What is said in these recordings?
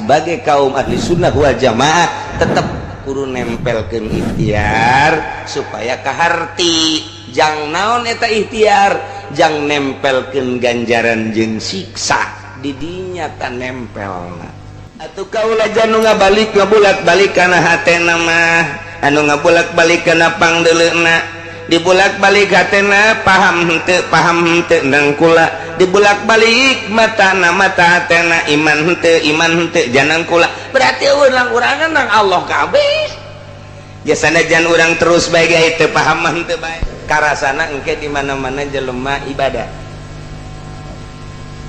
Sebagai kaum ahli sunnah wal jamaah tetap kudu nempelkeun ikhtiar supaya kaharti. Jang naon eta ikhtiar? Jang nempelkeun ganjaran jeung siksa didinya ta nempelna. Atuh kaula janu ngabalik ngabulak-balik kana hatena mah, anu ngabulak-balik kana pangdeuleuna, dibulak-balik hatena, paham henteu, paham henteu nang kula, dibulak-balik matana, mata hatena, iman henteu, iman henteu janang kula. Berarti urang urangan nang Allah kabeh jasana. Jan urang terus bae gae teu paham mah henteu bae karasana. Engke di mana-mana jelema ibadah,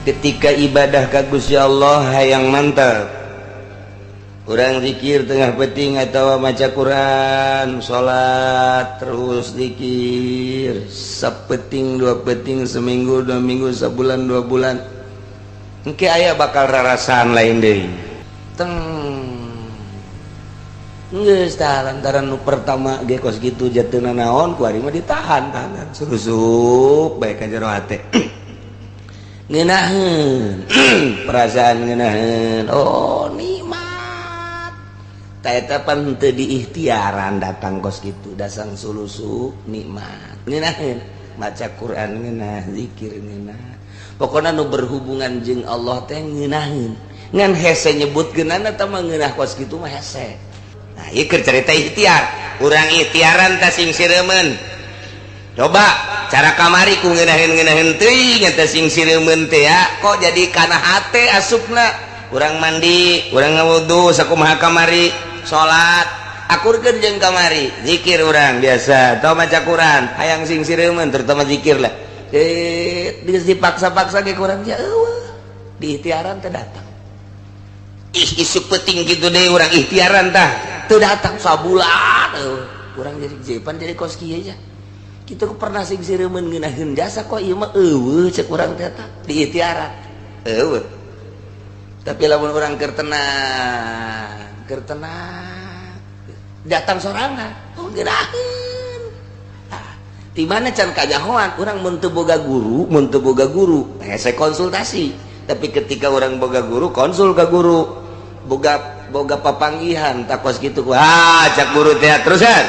ketika ibadah ka Gusti Allah hayang mantap, urang zikir tengah peuting atau maca Quran, salat, terus zikir sapeting dua peuting, seminggu 2 minggu, sebulan 2 bulan, engke aya bakal rarasaan lain deui. Teng geus tah, lantaran nu pertama ge kos kitu jatuhna naon, ku ari mah ditahan tahanan susup bae ka jero hate, ngeunaheun perasaan, ngeunaheun, oh nikmat. Pan teu diikhtiaran datang kos gitu, dasang sulusu nikmat, ngeunaheun maca Quran, ngeunah zikir, ngeunah pokoknya nu berhubungan jeung Allah teh ngeunaheun. Ngan hese nyebutkeunana eta mah, ngeunah kos kitu mah hese. Nah, ieu keur cerita ikhtiar. Urang ikhtiaran teh sing sireumeun. Coba cara kamari ku ngeunaheun ngeunaheun teuing eta sing sireumeun teh ya, kok jadi kana hate asupna. Urang mandi, urang ngawudu, sakumaha kamari salat, akurkeun jeung kamari zikir urang biasa atau maca Quran, hayang sing sireumeun, terutama zikir lah. Eh, dipaksa-paksa ge kurang ya eueuh, di ikhtiaran teh datang. Ih, isuk peuting gitu deh urang ikhtiaran tah teu datang sabulan eueuh. Urang jadi jepan jadi kos kieu aja kitu, pernah sing sireumeun ngeunaheun jasa, kok ieu mah eueuh cek urang teh di ikhtiaran eueuh. Tapi lamun urang keur tenang, keur tenang, datang sorangan, oh ngeunaheun. Ah, di mana can kanyahoan urang mun teu boga guru, mun teu boga guru hese konsultasi. Tapi ketika urang boga guru, konsul ke guru, boga boga papanggihan takos gitu, ah cak guru teh terusan.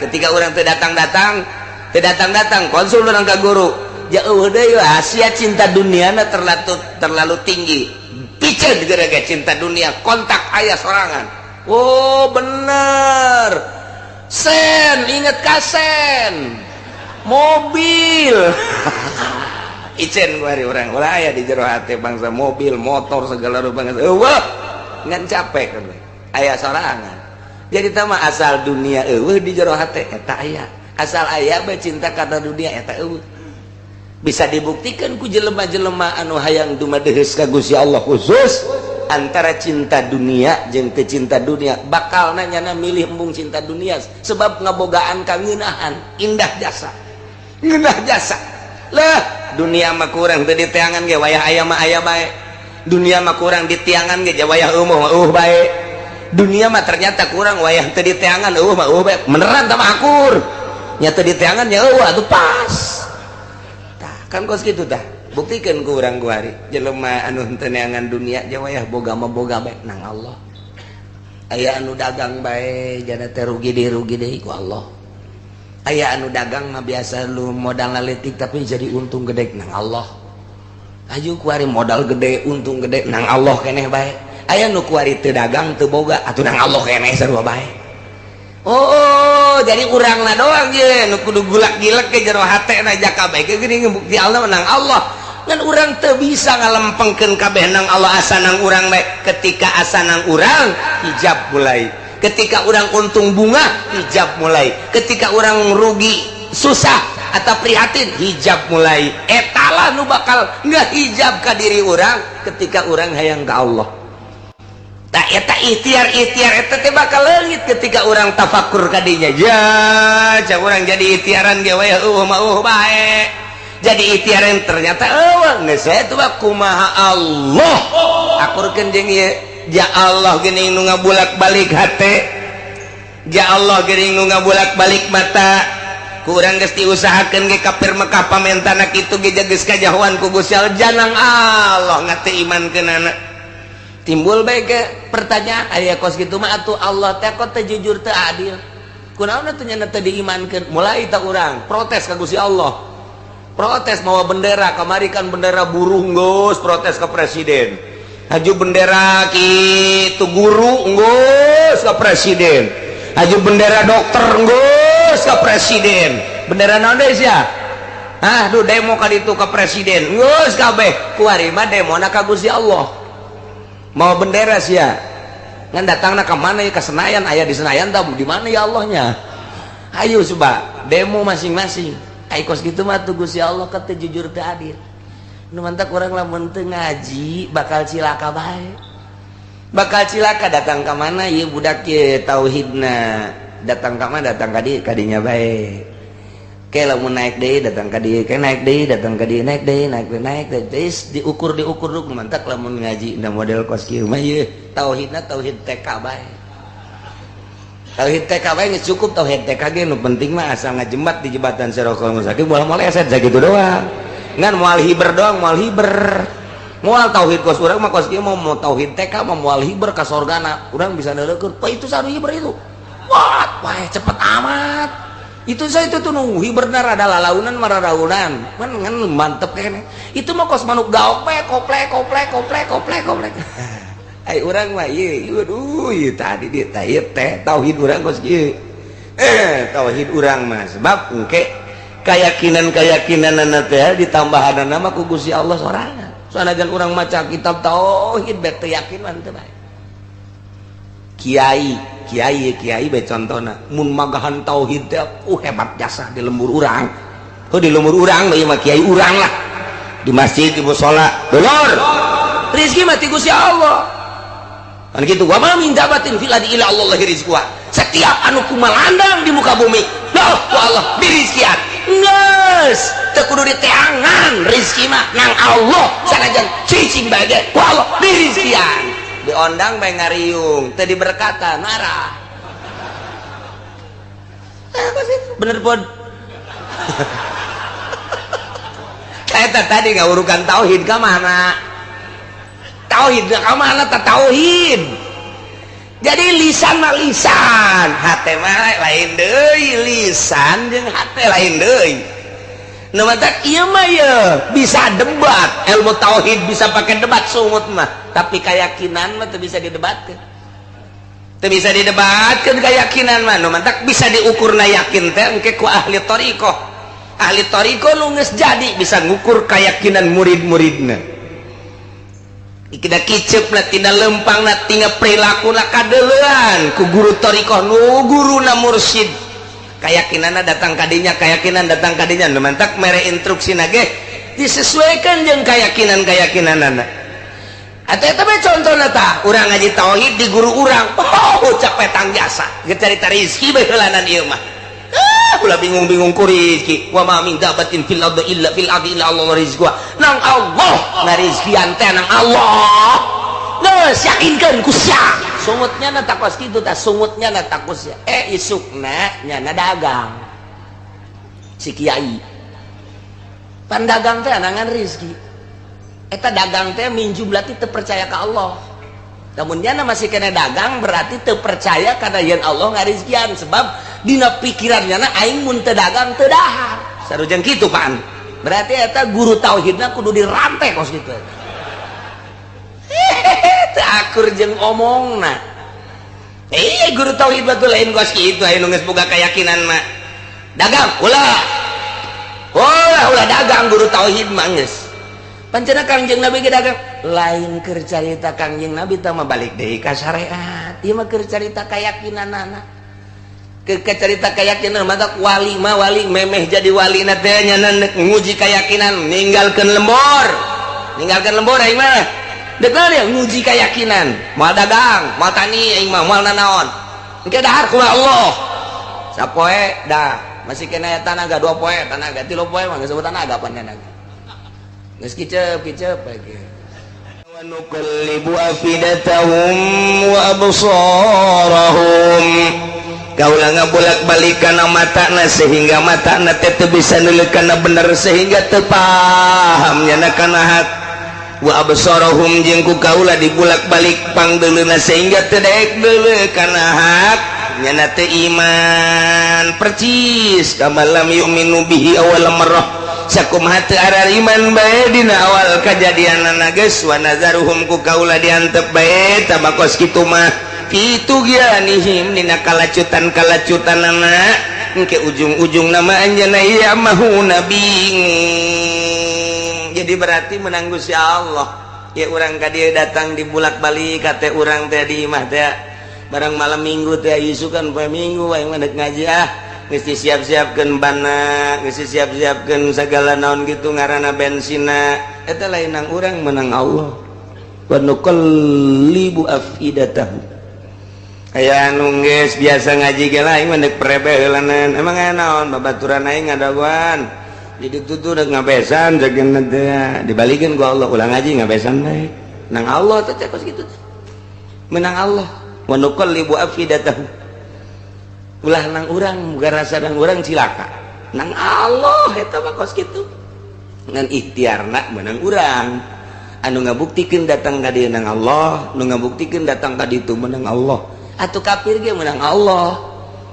Ketika urang teu datang-datang, teu datang-datang, konsul urang ke guru, jauh deui. Asia cinta dunia terlalu terlalu tinggi, piceun gara-gara cinta dunia, kontak ayah sorangan. Oh bener, sen inget kasen mobil icen kuari urang ulah aya di jero hati bangsa mobil motor segala rupa. Eueuh, ngan capek kan aya sorangan. Jadi tama asal dunia eueuh di jero hate eta aya, asal aya bae cinta kana dunia eta eueuh. Bisa dibuktikan ku jelema-jelema anu hayang dumadeheus ka Gusti Allah, khusus antara cinta dunia jeung teu cinta dunia, bakal nanya milih embung cinta dunia sebab ngabogaan kangeunahan indah jasa, ngeunah jasa lah. Dunia mah kurang teu diteangan ge wayah aya mah aya bae. Dunia mah kurang ditiangan ge wayah eueuh mah eueuh bae. Dunia mah ternyata kurang wayah teu diteangan eueuh mah eueuh bae. Beneran tah mah akur nya, teu diteangan nya eueuh atuh pas. Tah kan kos kitu tah, buktikan ku urang kuari jelema anu henteu neangan dunia ja wayah boga mah boga bae nang Allah. Aya anu dagang bae jana teh rugi deui, rugi deui ku Allah. Aya anu dagang mah biasa lu modal leutik tapi jadi untung gede, nang Allah. Aju kuari modal gede, untung gede, nang Allah keneh bae. Aya nu kuari teu dagang, teu boga, atuh nang Allah keneh sarua bae. Oh, jadi urangna doang ye nu kudu gulak gilek ke jero hate na jaka bae geuning bukti Allah nang Allah. Ngan urang teu bisa ngalempengkeun kabeh nang Allah, asa nang urang bae. Ketika asa nang urang, hijab mulai. Ketika urang untung bunga, hijab mulai. Ketika urang rugi, susah atau prihatin, hijab mulai. Etalah nu bakal nggak hijab ka diri urang ketika urang hayang ka Allah. Tak eta ikhtiar, ikhtiar eta teh bakal leungit ketika urang tafakur kadinya. Ya cak urang jadi ikhtiaran ge wayah eueuh mah eueuh bae. Jadi ikhtiaran ternyata eueuh geus eta mah kumaha Allah akurkeun jeung ieu. Ya Allah geuning nu ngabulak-balik hate, ya Allah geuning nu ngabulak-balik mata. Kurang geus diusahakeun ge kafir Mekah pamentana kitu ge geus kajahoan ku Gusti Allah, janang Allah ngate iman keunana. Timbul bae ke pertanyaan, aya kos kitu mah atuh Allah teh kok teu jujur, teu adil, kunaon atuh nya teu diimankeun? Mulai tak urang protes ka Gusti Allah, protes mawa bendera. Kamari kan bendera buruh, geus protes ke presiden. Haju bendera kitu guru, geus ke presiden. Haju bendera dokter, geus ke presiden. Bendera naon deui sia? Ah, duh, demo ka ditu ke presiden, geus kabeh. Kuari mah demona ka Gusti Allah mawa bendera sia. Ngan datangna ka mana ya? Ke Senayan. Aya di Senayan tah di mana ya Allahnya? Ayo coba demo masing-masing. Ai kos kitu mah tuh Gusti Allah teu jujur, teu adil. Nu mantak urang lamun teu ngaji bakal cilaka bae, bakal cilaka. Datang ka mana ieu budak ye tauhidna? Datang ka mana? Datang ka dieu, ka dinya bae. Ke lamun naik deui, datang ka dieu. Ke naik deui, datang ka dieu, naik deui, naik deui, naik deui, terus diukur, diukur. Nu mantak lamun ngaji na model kos kieu mah ieu tauhidna tauhid TK bae, tauhid TK bae geus cukup. Tauhid TK ge nu penting mah asal ngajembat di jembatan Siratal Mustaqim, moal moleset, sakitu doang. Ngan moal hiber doang, moal hiber, moal tauhid kos urang mah kos kieu mau mau tauhid TK mah moal hiber ka sorgana. Urang bisa neureukkeun, "Wah, itu sanu hiber itu, wah wah, cepet amat itu." Saya itu tuh nu hiberna rada lalaunan, mararaunan man, ngan mantep kene. Itu mah kos manuk gaok bae, koplek koplek koplek koplek koplek. Ai urang mah ieu, waduh, ieu tadi dia teh ieu teh tauhid urang kos kieu. Tauhid urang mah sebab engke keyakinan-keyakinan teh ditambahan nama ku Gusti Allah sorangan. Sanajan urang maca kitab tauhid bet teu yakin mah teu bae. Kiai kiai kiai bae contohna, mun magahan tauhid teh hebat jasa di lembur urang. Oh, di lembur urang ieu mah kiai urang lah, di masjid, di musola. Dulur, rezeki mah ti Gusti Allah kan gitu. Wa ma min dabatin fil ardi illa Allah rizquha. Setiap anu kumalandang di muka bumi, loh, ku Allah dirizkian. Geus teu kudu diteangan, rizki mah nang Allah. Sanajan cicing bae ge ku Allah dirizkian. Diondang bae ngariung, teu diberkatan marah. Eh, bener pun. Eta tadi ngawurukan tauhid ka mana? Tauhid ka mana ta tauhid? Jadi lisan mah lisan, hate mah lain deui. Lisan jeung hate lain deui. Nu matak ieu mah ye bisa debat ilmu tauhid, bisa pakai debat sungut mah, tapi keyakinan mah teu bisa didebatkeun, teu bisa didebatkeun keyakinan mah. Nu matak bisa diukurna yakin teh engke ku ahli thariqah. Ahli thariqah nu geus jadi bisa ngukur keyakinan murid-muridna. Kita kicep na tina lempang na, tina perilaku na, kadeulean ku guru thariqah nu guruna mursyid. Keyakinanna datang kadinya, keyakinan datang kadinya. Nu mantak mere instruksi ge disesuaikan jeung keyakinan-keyakinanana. Atau eta bae contohna tah, urang ngaji tauhid di guru urang, oh, capek tang jasa geus carita rizki bae heulanan ieu mah. Ah, ulah bingung-bingung ku rizki. Wa ma min dabatin fil ardi illa fil ardi illa Allah rizquha. Nang Allah ngarizkian teh, nang Allah. Geus yakinkeun ku sia. Sungutnya na takos kitu tah, sungutnya na takos sia. Eh, isukna nyana dagang si kiai. Pan dagang teh anangan rizki. Eta dagang teh minjum, berarti teu percaya ka Allah. Namun nyana masih kena dagang, berarti teu percaya karena yen Allah ngarizkian, sebab dina pikiran nyana, aing mun teu dagang teu dahar. Sarujeng kitu pan. Berarti eta guru tauhidna kudu dirantai kos kitu. Hehehe, teu akur jeung omongna. Eh, guru tauhid batu lain kos kitu. Aya nu geus boga keyakinan mah dagang ulah, ulah, ulah dagang. Guru tauhid mah geus pancena Kangjeng Nabi ge dagang. Lain keur carita Kangjeng Nabi tah mah, balik deui ka syariat. Ieu mah keur carita keyakinanana, ke carita keyakinan. Mata wali mah, wali memeh jadi wali na teh nya nguji keyakinan, ninggalkeun lembur, ninggalkeun lembur. Aing mah dek ya nguji keyakinan, moal dagang, moal tani, aing mah moal nanaon, engke dahar kumaha Allah. Sapoe dah masih kena tanaga, 2 poe tanaga, 3 poe mah geus tanaga pan tanaga geus kicep kicep lagi. Wa nuqallibu afidatahum wa absarahum. Kaula ngabolak-balik kana matana sehingga matana teh teu bisa neuleuk kana bener, sehingga teu paham nyana kana hak. Wa absarahum, jeung ku kaula dibulak-balik pangdeuleuna sehingga teu daek deuleu kana hak, nyana teu iman, percis kama lam yu'minu bihi awal marrah, sakumaha teu arariman bae dina awal kajadianana geus. Wa nazaruhum, ku kaula diantep bae tama kos kitu mah, fi tughyanihim, dina kalacutan-kalacutanana. Engke ujung-ujung nama anjeunna ya'mahuna, bingung. Jadi berarti menang Gusti Allah ya. Urang ka dieu datang dibulak-balik kate urang teh di imah teh barang malam Minggu teh, isukan poe Minggu aing mah ngaji ah, geus disiap-siapkeun bana, geus disiap-siapkeun segala naon gitu ngaranna bensina eta. Lain nang urang, menang Allah. Wa nuqallibu afidatahum. Aya anu geus biasa ngaji ge lah, aing mah deuk prebe heulanan. Emang aya naon? Babaturan aing ngadagoan di ditu tuh, rek ngabesan jageuna teh. Dibalikeun ku Allah, ulah ngaji, ngabesan bae. Nang Allah teh kos kitu teh, menang Allah. Wa nuqallibu afidatahum, ulah nang urang, muga rasa nang urang cilaka, nang Allah eta mah kos kitu. Ngan ikhtiarna menang urang. Anu ngabuktikeun datang ka dieu nang Allah, nu ngabuktikeun datang ka ditu menang Allah. Atuh kafir ge menang Allah,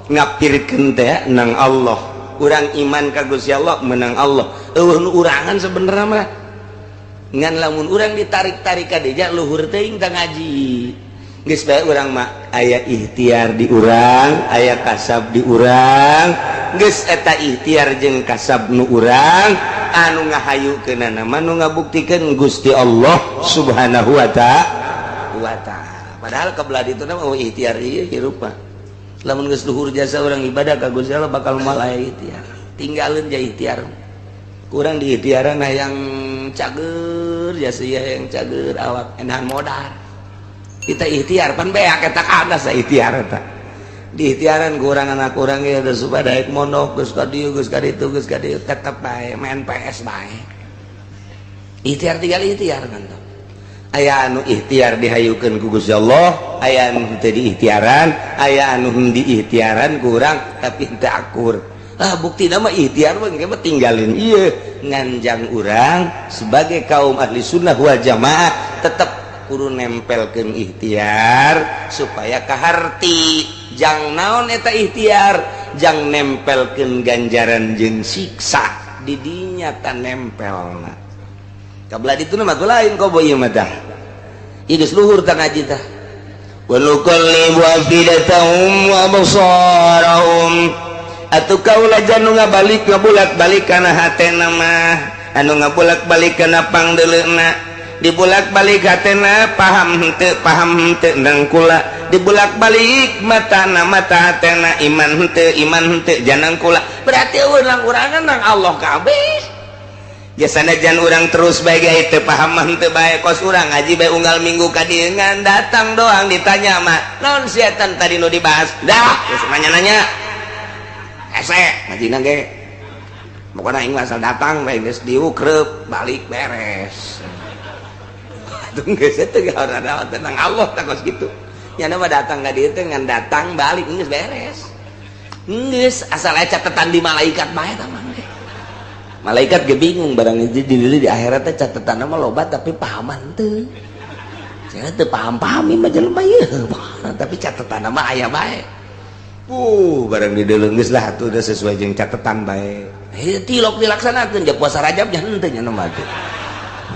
ngapirkeun teh nang Allah. Urang iman ka Gusti Allah menang Allah, euweuh nu urangan sebenarnya mah. Ngan lamun urang ditarik-tarik ka dieu, luhur teuing tah ngaji. Geus bae urang mah aya ikhtiar di urang, aya kasab di urang. Geus eta ikhtiar jeung kasab nu urang, anu ngahayukeunana mah nu ngabuktikeun Gusti Allah Subhanahu wa ta'ala. Padahal kebelah ditu mah ikhtiar ieu hirup mah. Lamun geus luhur jasa urang ibadah ka Gusti Allah, bakal moal aya ikhtiar. Tinggalin ja ikhtiar. Kurang di ikhtiaran yang cager jasa yang cager awak enahan modal. Kita ikhtiar pan beak eta kana sa ikhtiar eta. Di ikhtiaran kurang anak kurang ya geus supaya daek mondok, geus ka dieu, geus ka ditu, geus ka dieu, tetep bae main PS bae. Ikhtiar tinggal ikhtiar kan tuh. Aya anu ikhtiar dihayukeun ku Gusti Allah, aya anu henteu diikhtiaran, aya anu diikhtiaran kurang tapi henteu akur. Ah, bukti nama ikhtiar mah mah tinggalin ieu. Nganjang urang sebagai kaum ahli sunnah wal jamaah tetep kudu nempelkeun ikhtiar supaya kaharti jang naon eta ikhtiar, jang nempelkeun ganjaran jeung siksa didinya ta nempelna. Kabelah ditu mah lain kobo ieu mah tah. Ieu geus luhur tah ngaji tah. Wa nuqallibu afidatahum wa absarahum, atuh kaula janu ngabalik ngabulak-balik kana hatena mah, anu ngabulak-balik kana pangdeuleuna. Dibulak-balik hatena, paham henteu, paham henteu nang kula. Dibulak-balik matana, mata hatena, iman henteu, iman henteu janang kula. Berarti urang urangan nang Allah kabeh. Biasana jan urang terus bae ge teu paham mah henteu bae, kos urang ngaji bae unggal minggu ka dieu ngan datang doang. Ditanya mah, "Naon setan tadi nu dibahas?" Dah geus nanya-nanya hese ngajina ge. Pokoknya aing asal datang bae, geus diukrep balik beres. Atuh geus teu ada tenang Allah tah kos kitu. Nya mah datang ka dieu teh ngan datang balik geus beres. Geus asal aya catatan di malaikat bae tah mah. Malaikat ge bingung barang di di akhirat teh catatan mah loba tapi pahaman teu. Saya teu paham-paham mah jelema ieu, tapi catatan mah aya bae. Barang di deuleu geus lah atuh, udah sesuai jeung catatan bae. Eh, tilok dilaksanakeun ja puasa Rajab nya henteu nya mah teh.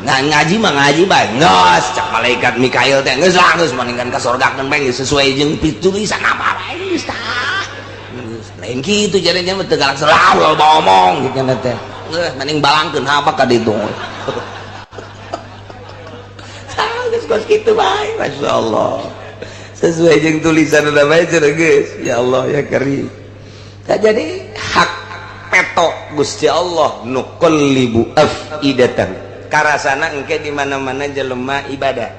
Ngaji mah ngaji bae. Geus cak malaikat Mikail teh, geus lah, geus mendingan ka sorgakeun bae, geus sesuai jeung tulisan apa bae geus tah. Geus lain kitu jadinya mah teu galak selalu ngomong gitu teh. Geus mending balangkeun apa ka ditu. Geus kos kitu bae, masyaallah. Sesuai jeung tulisan udah bae cenah geus. Ya Allah ya Karim. Tak jadi hak peto Gusti Allah, nuqallibu afidatan. Karasana engke di mana-mana jelema ibadah.